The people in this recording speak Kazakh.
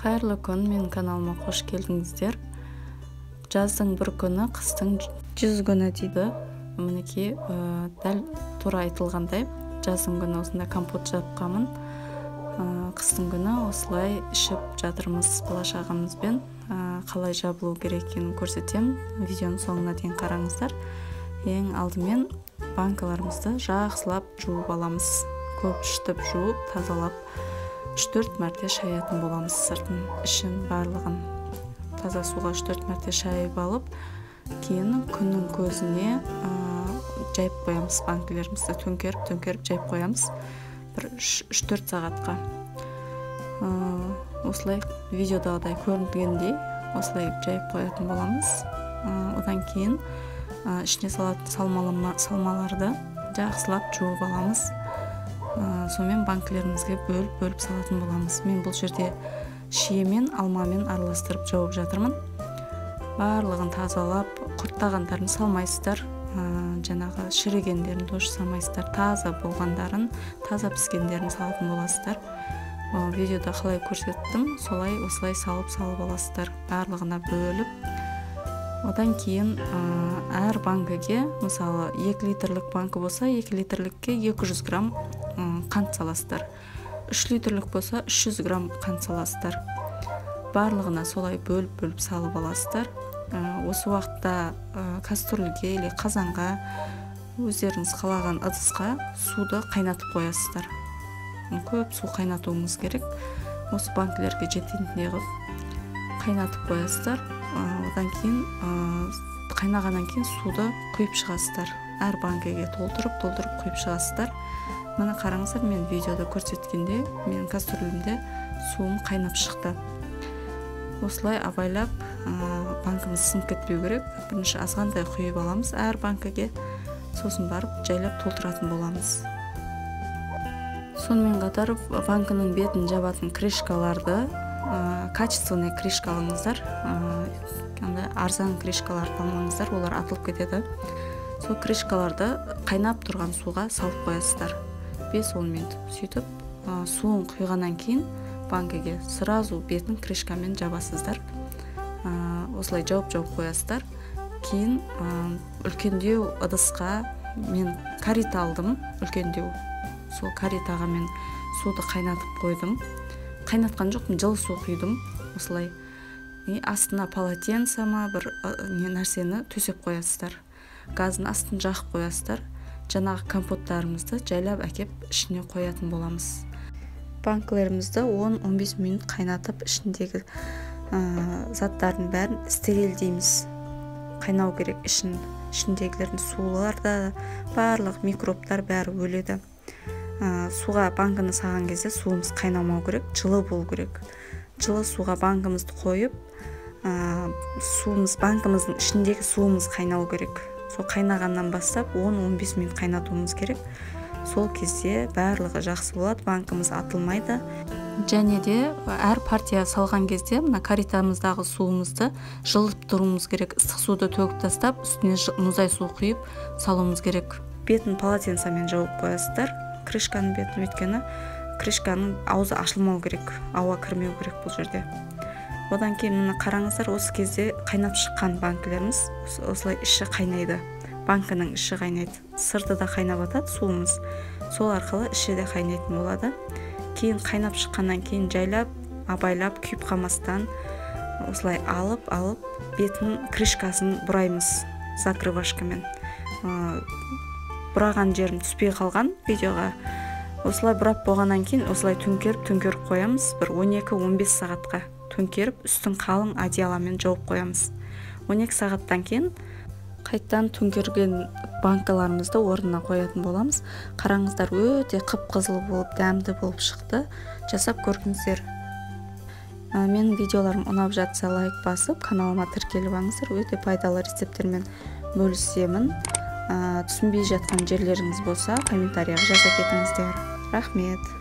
Қайырлы күн, менің каналыма қош келдіңіздер. Жаздың бір күні, қыстың 100 күні дейді. Мінекей, дәл тура айтылғандай, жаздың күні осындай компот жапқанмын. Қыстың күні осылай ішіп жатырмыз бала шағамызбен. Қалай жабылу керек екенін көрсетемін. Видеоның соңына дейін қараңыздар. Ең алдымен банкаларымызды жақсылап жуып аламыз. Көп ішіп жуып, тазалап 3-4 мәрте шаятын боламыз, сыртын, ішін, барлығын. Таза суға 3-4 мәрте шайып алып, кейін күннің көзіне жайып қоямыз банкілерімізді, төңкеріп жайып қоямыз бір 3-4 сағатқа. Осылай видеодағыдай көрінгендей осылай жайып қоятын боламыз. Одан кейін ішіне салатын салмаларды жақсылап жуып аламыз. Сонымен банкілерімізге бөліп-бөліп салатын боламыз. Мен бұл жерде шиемен, алмамен араластырып жауып жатырмын. Барлығын тазалап, құрттағандарын салмайсыздар, жаңағы шірігендерін тоже салмайсыздар. Таза болғандарын, таза піскендерін салатын боласыздар. Видеода қалай көрсеттім, солай осылай салып аласыздар, барлығына бөліп. Одан кейін әр банкіге, мысалы 2 литрлік банкі болса, 2 литрлікке 200 грамм қант саласыздар. 3 литрлік болса, 300 грамм қант саласыздар. Барлығына солай бөліп-бөліп салып аласыздар. Осы уақытта кастрюльге или қазанға, өздеріңіз қалаған ыдысқа суды қайнатып қоясыздар. Көп су қайнатуыңыз керек. Осы банкілерге жететіндей қылып қайнатып қоясыздар. Одан кейін қайнағаннан кейін суды құйып шығасыздар. Әр банкіге толтырып құйып шығасыздар. Міне қараңыздар, мен видеода көрсеткенде менің кастрюлімде суым қайнап шықты. Осылай абайлап, банкіміз сынып кетпеу керек. Бірінші азғантай құйып аламыз әр банкіге, сосын барып жайлап толтыратын боламыз. Сонымен қатар банкінің бетін жабатын крышкаларды, качественный крышка алыңыздар, арзан крышкаларды алмаңыздар, олар атылып кетеді. Сол крышкаларды қайнап тұрған суға салып қоясыздар 5-10 минут. Сөйтіп суын құйғаннан кейін банкіге сразу бетін крышкамен жабасыздар. Осылай жауып қоясыздар. Кейін үлкендеу ыдысқа мен карита алдым, үлкендеу. Сол каритаға мен суды қайнатып қойдым. Қайнатқан жоқпын, жылы су құйдым осылай. Астына полотенце ма бір не нәрсені төсеп қоясыздар. Газдың астын жағып қоясыздар. Жаңағы компоттарымызды жайлап әкеп ішіне қоятын боламыз. Банкілерімізді 10-15 минут қайнатып, ішіндегі заттардың бәрін стерилдейміз. Қайнау керек ішін. Ішіндегілердің сулар да, барлық микробтар бәрі өледі. Суға банкіні салған кезде суымыз қайнамау керек, жылы болу керек. Жылы суға банкімізді қойып, суымыз, банкіміздің ішіндегі суымыз қайнау керек. Сол қайнағаннан бастап 10-15 минут қайнатуымыз керек. Сол кезде барлығы жақсы болады, банкіміз атылмайды. Және де әр партия салған кезде мына каритамыздағы суымызды жылытып тұруымыз керек. Ыстық суды төгіп тастап, үстіне мұздай су құйып салуымыз керек. Бетін полотенцемен жауып қоясыздар. Крышканың бетін, өйткені крышканың аузы ашылмау керек, ауа кірмеу керек бұл жерде. Одан кейін мына қараңыздар, осы кезде қайнап шыққан банкілеріміз осылай іші қайнайды. Банкінің іші қайнайды, сырты да қайнап атады суымыз. Сол арқылы іші де қайнайтын болады. Кейін қайнап шыққаннан кейін жайлап, абайлап, күйіп қалмастан осылай алып, бетін, крышкасын бұраймыз закрывашкамен. Бұраған жерім түспей қалған видеоға. Осылай бұрап болғаннан кейін осылай төңкеріп қоямыз. Бір 12-15 сағатқа төңкеріп, үстін қалың одеяламен жауып қоямыз. 12 сағаттан кейін қайттан төңкерген банкаларымызды орнына қоятын боламыз. Қараңыздар, өте қып-қызыл болып, дәмді болып шықты. Жасап көріңіздер. Менің видеоларым ұнап жатса лайк басып, каналыма тіркеліп алыңыздар. Өте пайдалы рецепттермен бөлісемін. Түсінбей жатқан жерлеріңіз болса, комментарияға жаза кетіңіздер. Рахмет.